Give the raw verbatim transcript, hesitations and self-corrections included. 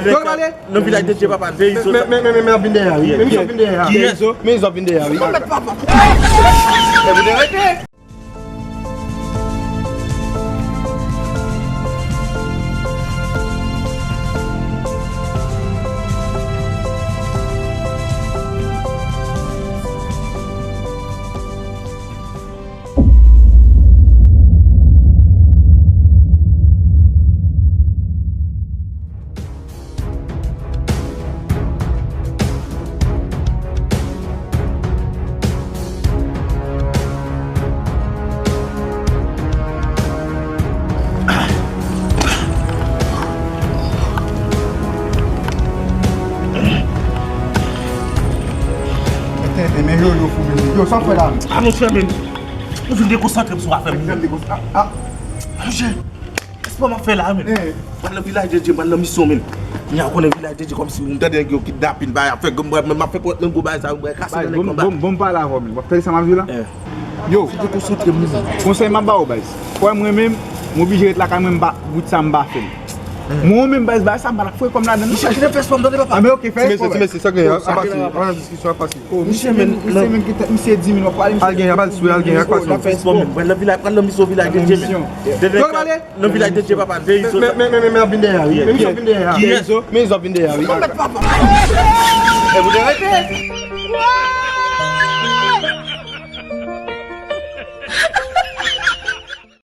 Yo, ale. Nan vilaj de Dye, papa, veye izo. Men, men, men, men, men, ap vin dèyè, wi. Men misye ap vin dèyè. Men izo ap vin dèyè, wi. Mèt papa. E pou te rete. Tenten, men yo, yo fou, men yo, sa w fè la? A, monchè, men. Ou vin dekonsantre m sou afè m. Ou vin dekonsantre. A, a. Monchè, kisa m ap fè la, men? Mwen nan vilaj de Dye, mwen nan misyon, men. Kounye a, ou konnen vilaj de Dye, kòmsi m tande nèg yo kidnapin, bay, ap fè, mwen, mwen, m ap fè pwòt nan gwo bagay sa, mwen kase nan nèg konba. Bon, bon, m pale avè w, men. W ap tande sa m ap di w la? Yo. Vin dekonsantre m, men. Konsèy m ap ba w, baz. Kwè mwen menm, m oblije ret lakay mwen, m pa, bout sa m pa fè l. Mwen menm, baz, bagay sa, m pa t ap foure kò m ladan l, non. Misye, kite fè spòm, tande, papa. A, men oke, fè spòm. Mesye, mesye, sa gen, ap pase, an diskisyon, ap pase. Misye, men, misye, men, kite, misye di, men, w ap pale, misye. Al gen, al sou, al gen, al pase. Pral fè spòm, men. Pral nan vilaj, pral nan misyon vilaj de Dye, men. Nan vilaj de Dye, papa, veye izo. Men, men, men, men, men, ap vin dèyè, wi. Men misye ap vin dèyè. Men izo ap vin dèyè, wi. Mèt papa. E pou te rete.